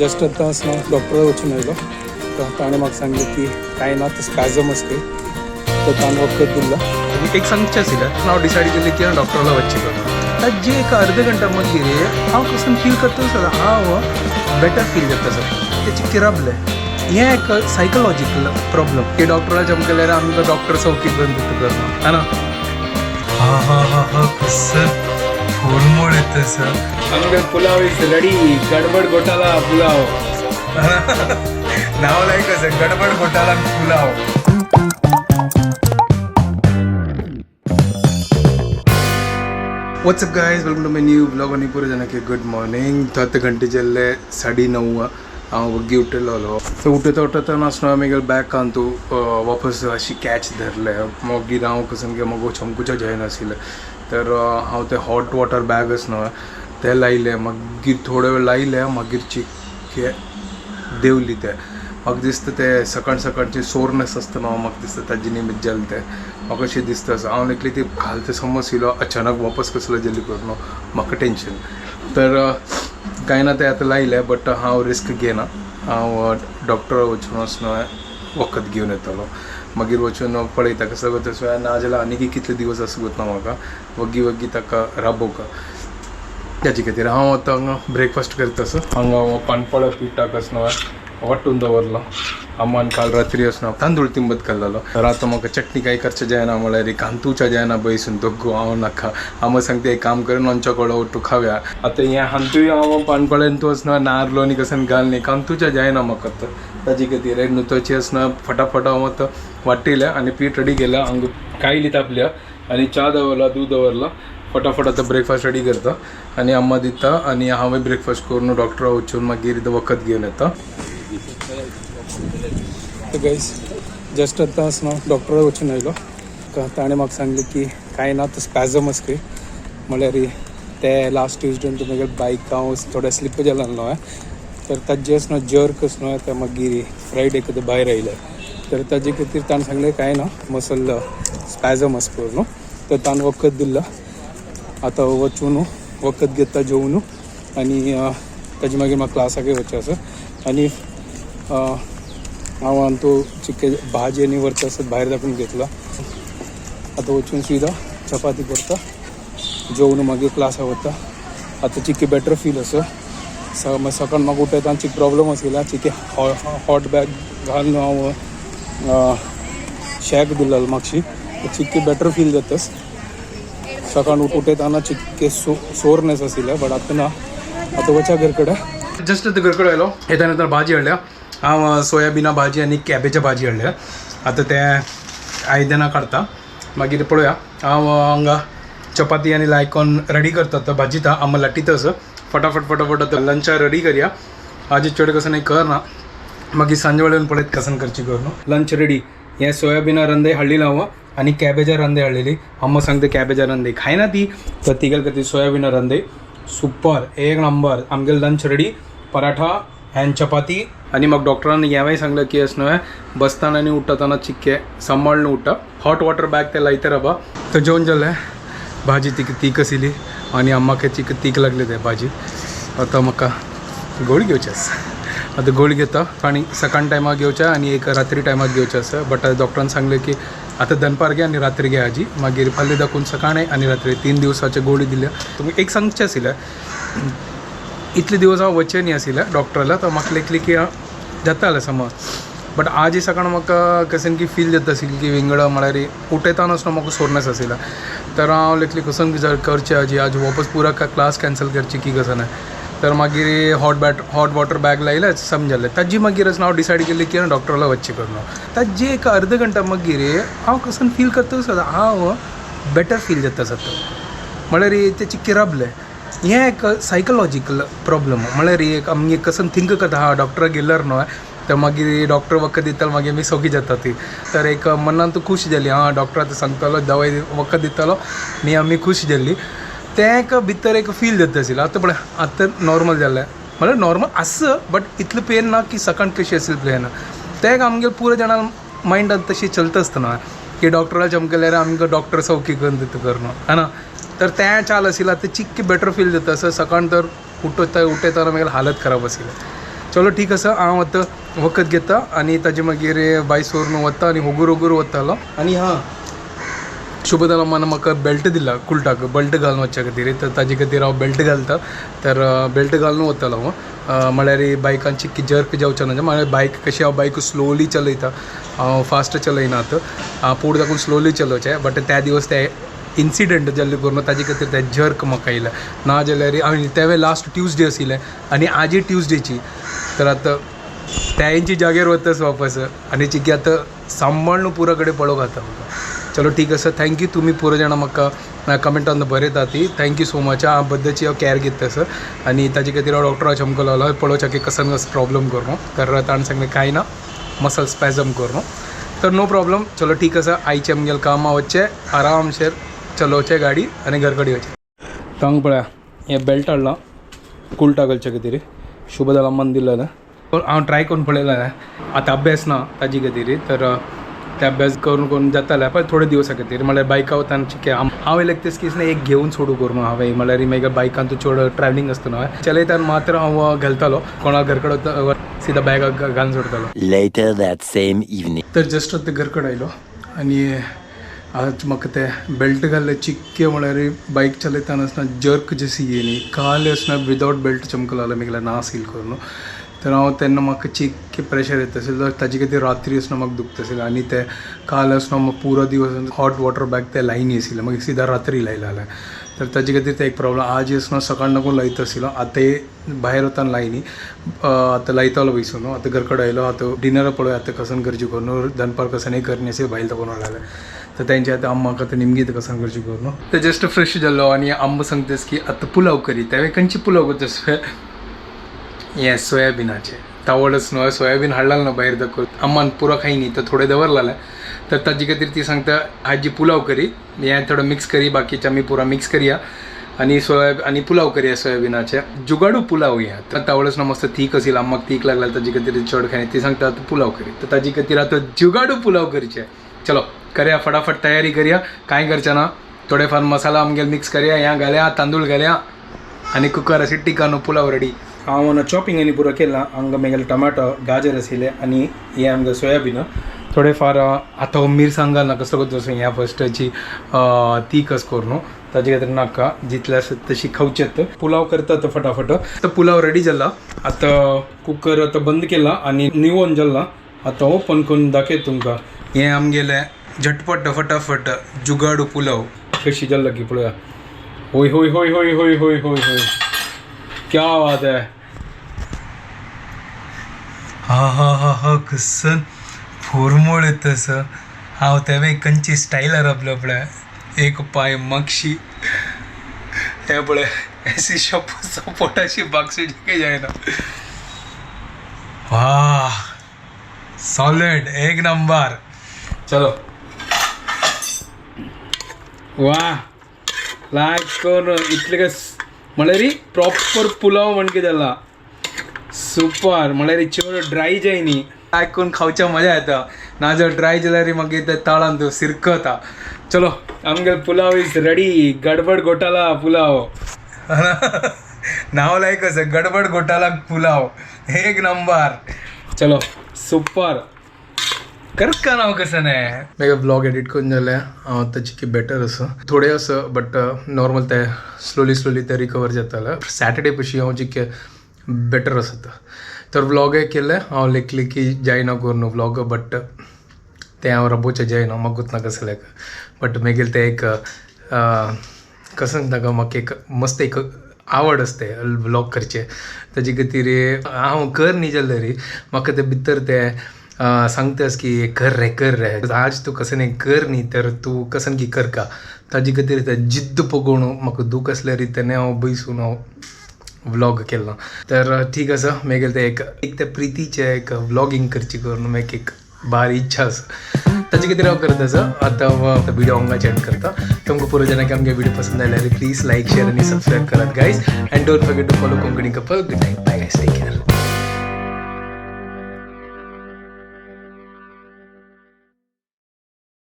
Just आतांच हांव डॉक्टरा वचून आयलो. तर ताणें म्हाका सांगलें की कांय ना, तो स्पॅजम आसा खंय, तर ताणें वखद दिल्लो. एक सांगचें आशिल्लें, हांव डिसायड केलें की हांव डॉक्टराला वचचें करून. ताजी एक अर्द घंटा मागीर हांव कसो फील करता सर, हांव बेटर फील जाता सर. तेचे किराबलें हें एक सायकोलॉजिकल प्रॉब्लम की डॉक्टरा चमकल्यार आमकां डॉक्टर सौखी करून दिता करना है ना. हा हा हा हा, कसं फुलमोळ येतं सर. आमगे पुलाव is ready. गडबड घोटाला पुलाव. नाव लायक कसं गडबड घोटाळा pulao. What's up guys, welcome to my new blog. आणि पुरे जाणांक गुड मॉर्निंग. तो आतां घंटे जाल्ले 9:30. हांव वग्गी उठलेलो. सो उठयता उठयता आसतना मागीर बॅग अंतू वापस अशी कॅच धरले. मागीर हांव कसं की म्हाका चमकूच्या जायनाशिल्लें, तर हांव ते हॉट वॉटर बॅग आसा न्हू ते लायले. मागीर थोडो वेळ लायले, मागीर चिक्के देंवली ते. म्हाका दिसता ते सकाळ सकाळचे सोरनेस आसता न्हू, म्हाका दिसता ताजे निमित्त जालें तें. म्हाका अशें दिसता. हांव एकली ती काल ते समज येयलो अचानक वापस कसलो जाली करून म्हाका टेंशन. तर कांय ना, ते आतां लायले, बट हांव रिस्क घेयना. हांव डॉक्टरा वचून वचून वखद घेवन येतलो. मागीर वचून पळयता कसो तसो, नाजाल्यार आनीक कितले दिवस आसा ना म्हाका वग्गी वग्गी ताका राबोवका. ताजे खातीर हांव आतां हांगा ब्रेकफास्ट करता आसा. हांगा हांव पानपळ्या पिठाक आसा न्हू वांटून दवरलो. अम्मान काल रात्री आसा तांदूळ तिंबत घाल्लेलो. तर आतां म्हाका चटणी कांय करचें जायना, म्हळ्यार कांतूच्या जायना बैसून दोगो हांव नाका. आमा सांगता एक काम करून आमच्या कडो ओट्टू खावया. आतां हें हांतूय हांव पानपळ्यान तूं आसा नारलो आनी कसन घाल न्ही कांतूच्या जायना म्हाका. आतां ताजे खातीर नुतोची आसना फटाफट हांव आतां वांटिलें आनी पीठ रेडी केलां. हांगा कायली तापल्या आनी च्या दवरला, दूद दवरला. फटाफट आतां ब्रेकफास्ट रेडी करता आनी अम्मा दिता आनी हांवूय ब्रेकफास्ट करून डॉक्टरा वचून मागीर वखद घेवन येता. तर गाईज, जस्ट आतांच हांव डॉक्टरा वचून आयलो. तर ताणें म्हाका सांगलें की कांय ना, तो स्पॅजम आसा खंय. म्हळ्यार ते लास्ट ट्युजडेन तूं मागीर बायक हांव थोडें स्लिप जालें न्हू, तर ताजे आसा न्हू जर्क आसा न्हू ते मागीर फ्रायडेक ते भायर आयले. तर ताजे खातीर ताणें सांगलें कांय ना, मसल स्पॅजम आसा पळय न्हू. तर ताणें वखद दिल्लां. आतां वचून वखद घेता, जेवन आनी ताजे मागीर म्हाका क्लासाकय वचचें आसा. आनी हांव अंतू चिके भाजी आनी व्हरता आसत भायर दाखोवन घेतला. आतां वचून सुद्दां चपाती करता, जेवन मागीर क्लासाक वता. आतां चिके बेटर फील आसा. सकाळ म्हाका उठयता चिक प्रॉब्लम आशिल्ला. चिके हॉट बॅग घालून हांव शॅक दिल्लो मातशी, चिक्के बेटर फील जातास. सकाळ उठयताना चिक्के सोरनेस आशिल्लें, बट आतां ना. आतां वचा घर कडेन. जस्ट आतां घर कडेन आयलो. येता नंतर भाजी हाडल्या. हांव सोयाबिना भाजी आनी कॅबेजा भाजी हाडल्या. आतां ते आयदनां काडटा, मागीर पळोवया. हांव हांगा चपाती आनी लायकॉन रेडी करता, आतां भाजीता, आमा लाटीता आसा. फटाफट फटाफट आतां लंचा रेडी करया. आजी चड कसं नाही कर ना, मागीर सांजे वेळेन पळयत कसन करची करून. Lunch ready. हे सोयाबिना रंदे हाडलेली हांव आनी कॅबेजा रंदे हाडलेली. अम्मा सांगते कॅबेजा रंदे खायना ती, तर तिगेल खातीर सोयाबिना रंदे सुपर एक नंबर. आमगेले लंच रेडी, पराठा अँड चपाती. आणि मग डॉक्टरांनी हेंवूय सांगलें की अशें न्हय, बसताना आनी उठताना चिक्के सांबाळून उठा, हॉट वॉटर बॅग ते लायता राबा. तर जेवण जालें. भाजी तीक तीक आशिल्ली आनी अम्माक चिक तीक लागली ते भाजी. आतां म्हाका गोळी घेवची आसा. आतां गोळी घेता आनी सकाळ टायमाक घेवच्या आनी एक रात्री टायमाक घेवचें आसा. बट डॉक्टरान सांगलें की आतां दनपार घे आनी रात्री घे हाजी, मागीर फाल्यां दाखोवन सकाळी आनी रात्री 3 दिवसाचे गोळी दिल्या. तुमी एक सांगचें आशिल्लें, इतले दिवस हांव वचचें न्ही आशिल्लें डॉक्टराला, तर म्हाका लेखली की जातालें समज. बट आज सकाळ म्हाका कशें की फील जाता आशिल्ली की विंगड, म्हळ्यार उठयताना आसतना म्हाका सोरनेस आशिल्लें. तर हांव लेखली कसं करचें हाजी, आज वापस पुरा क्लास कॅन्सल करची की कसं नाही. तर मागीर हॉट वॉटर बॅग लायलें, समजलें. ताजी मागीर हांव डिसायड केलें की डॉक्टराला वचचें करून. ताजी एक अर्द घंटा मागीर हांव कसं फील करता सदां हांव बेटर फील जाता सद्दां. म्हळ्यार तेचे किराबलें हें एक सायकोलॉजिकल प्रॉब्लम. म्हळ्यार एक आमगे कसं थिंक करता, हा डॉक्टराक गेल्यार न्हय तर मागीर डॉक्टर वखद दितालो, मागीर आमी सोखी जाता ती. तर एक मनान तूं खूश जाली, हा डॉक्टर आतां सांगतालो दवाई वखद दितालो आनी आमी खूश जाल्ली. तें एक भितर एक फील जाता आशिल्लें. आतां पळय आतां नॉर्मल जालें, म्हळ्यार नॉर्मल आसा बट इतलें पेन ना की सकाळ कशी आशिल्ली पेन. तें एक आमगेले पुरो जाणां मायंडान तशी चलता आसतना की डॉक्टरा चमकल्यार आमकां डॉक्टर सौखी करून दिता करून है ना. तर तें चाल आशिल्लें. आतां चिक्की बेटर फील जाता. असं सकाळ तर उठयता उठयतना मागीर हालत खराब आशिल्ली. चलो ठीक आसा, हांव आतां वखद घेता आनी ताजे मागीर बाय सोरून वता आनी होगूर होगूर वतालो. आनी हां, शुभदान म्हाका बेल्ट दिला कुलटाक, बेल्ट घालून वचच्या खातीर, तर ताजे खातीर हांव बेल्ट घालता. तर बेल्ट घालून वतालो हांव, म्हळ्यार बायकान चिक्की जर्क जावचें ना. म्हळ्यार बायक कशी हांव बायक स्लोली चलयता, हांव फास्ट चलयना, हांव पूण दाखोवन स्लोली चलोवचें. बट त्या दिवस ते इन्सिडंट जाल्ले करून ताजे खातीर ते जर्क म्हाका येयले ना जाल्यार. आनी तेवे लास्ट ट्युजडे आशिल्लें आनी आजी ट्युजडेची, तर आतां तेंची जागेर वतास वापस आनी चिकी आतां सांबाळून पुरो कडेन पळोवंक जाता म्हाका. चलो ठीक आसा, thank you. तुमी पुरो जाणां म्हाका कमेंटान बरयता ती, thank you so much. हांव बद्दलची हांव कॅर घेता सर आनी ताजे खातीर हांव डॉक्टरा चमको लावलो पळोवच्या की कसन कसो प्रॉब्लम करूं. तर ताणें सांगलें कांय ना, मसल स्पॅजम करूं, तर नो प्रॉब्लम. चलो ठीक आसा, आयचें आमगेलें कामां वचचें, आरामशेर चलोवचें गाडी आनी घर कडेन वचचें. हांगा पळया, हें बेल्ट हाडलां कुलटा घालचे खातीर, शुभदाला अम्मान दिल्लें, हांव ट्राय करून पळयलें. आतां अभ्यास ना ताजे खातीर, तर ते अभ्यास करून करून जाताले पण थोडे दिवसा खातीर. म्हळ्यार बायका वतान चिके हांव इलेक्टेस केस एक घेवन सोडू करून हांवें, म्हळ्यार मागीर बायकान तूं चड ट्रॅवलिंग आसतना चलयतान मात्र हांव घालतालो, कोणा घर कडेन सिधा बॅगाक घालून सोडतालो. Later that same evening. तर जस्ट आतां घर कडेन आयलो आनी आज म्हाका ते बेल्ट घाल्ले चिक्के, म्हळ्यार बायक चलयतना आसतना जर्क जशी येयली काल आसतना विदावट बेल्ट चमको लागलो मेगेल्या ना सील करून. तर हांव तेन्ना म्हाका चिक्के प्रेशर येता आशिल्लो, ताजे खातीर रात्री आसतना म्हाका दुखता आशिल्लें. आनी ते काल आसतना म्हाका पुरो दिवस हॉट वॉटर बॅग ते लायनी आशिल्लें, मागीर सिधा रात्री लायलें जाल्यार, तर ताजे खातीर ते एक प्रॉब्लम. आज आसतना सकाळ नको लायता आशिल्लो, आतां भायर वतान लायनी, आतां लायतालो वयसून. आतां घर कडेन आयलो, आतां डिनर पळय आतां कसन करची करून, दनपार कसन करनी आशिल्लें भायल करून लागलें. तर तेंचे आतां अम्माक आतां निमगीत कसन करची करून. तर जस्ट फ्रेश जाल्लो आनी आंबो सांगतास की आतां पुलाव करी. तेवें खंयची पुलाव करता? हें सोयाबिनाचें तावडच न्हय, सोयाबीन हाडलें ना भायर दाखोवन अम्मान पुरो खायनी, तर थोडें दवरलेलें. तर ताजे खातीर ती सांगता आजी पुलाव करी, हें थोडो मिक्स करी, बाकीचे आमी पुरो मिक्स करया आनी सोया आनी पुलाव करया सोयाबिनाचे, जुगाडू पुलाव. हें तावळच ना मस्त तीख आशिल्लो, अम्माक तीख लागला, ताजे खातीर चड खायनी. ती सांगता आतां पुलाव करी, तर ताजे खातीर आतां जुगाडू पुलाव करचे. चलो करया, फटाफट तयारी करया. कांय करचें ना, थोडे फार मसाला आमगेले मिक्स करया, हें घालया, तांदूळ घालया आनी कुकर सिट्टी पुलाव रेडी. हांव चॉपिंग आनी पुरो केलां. हांगा मागीर टमाटो, गाजर आशिल्ले आनी हें आमकां सोयाबीन थोडे फार. आतां मिरसांग घालना, कसो कसो ह्या फस्टाची ती कस करून ताजे खातीर नाका, जितले आसत तशी खावचेत. पुलाव करतात फटाफट. तर पुलाव रेडी जाला, आतां कुकर आतां बंद केला आनी निवोन जाला. आतां ओपन करून दाखयत तुमकां हें आमगेलें झटपट फटाफट जुगाडू पुलाव कशी जाला की पळोवया. होय होय होय होय होय होय होय होय, क्या बात है! हा हा हा हा, कसन फॉर्मोळ तसं हांव तेवे कंची स्टायलार आपलं पळय, एक पाय मागशी, हे पळय अशी सपोर्टाशी बागशी काही जायना. वा, सॉलिड, एक नंबर. चलो, वा, लायक करून इतले कस म्हळ्यार प्रॉपर पुलाव म्हणके जाला, सुपर. म्हळ्यार चड ड्राय जायनी, लायक करून खावच्या मजा येता. ना जर ड्राय जाल्यार मागीर ते तळान सिरकता. चलो, आमगे पुलाव is ready. गडबड घोटाला पुलाव नाव लायक कसं, गडबड घोटाला पुलाव, एक नंबर. चलो, सुपर. करका नाव कसं नाही. मागीर व्लॉग एडिट करून जालें. हांव आतां चिकी बेटर आसा थोडे आसा, बट नॉर्मल ते स्लोली स्लोली ते रिकवर जाताले. सॅटर्डे पशी हांव चिके बेटर आसा. तर व्लॉग केलें हांव लेखलें की जायना करून व्लॉग, बट तें हांव रबोचें जायना, म्हाका गोत ना कसलें. बट मागीर तें एक कसं नाका, म्हाका एक मस्त एक आवड आसते व्लॉग करचे, ताजे खातीर हांव कर न्ही जाल्यार म्हाका ते भितर ते सांगतास की कर रे, कर रे, आज तूं कसं न्ही कर न्ही तर तूं कसन की कर का. ताजे खातीर ते जिद्द पळोवन म्हाका दूख आसल्यार तेन्ना हांव बैसून हांव व्लॉग केलो. तर ठीक आसा, मागीर ते एक एक ते प्रितीचें एक व्लॉगींग करची करून मागीर एक भारी इच्छा आसा, ताजे खातीर हांव करत आसा. आतां व्हिडिओ हांगाच एंड करता. तुमकां पुरो जाणांक आमगे व्हिडिओ पसंद आयल्यार प्लीज लायक, शेअर आनी सबस्क्रायब करात guys, and don't forget to follow Konkani couple. Good night, bye guys, take care.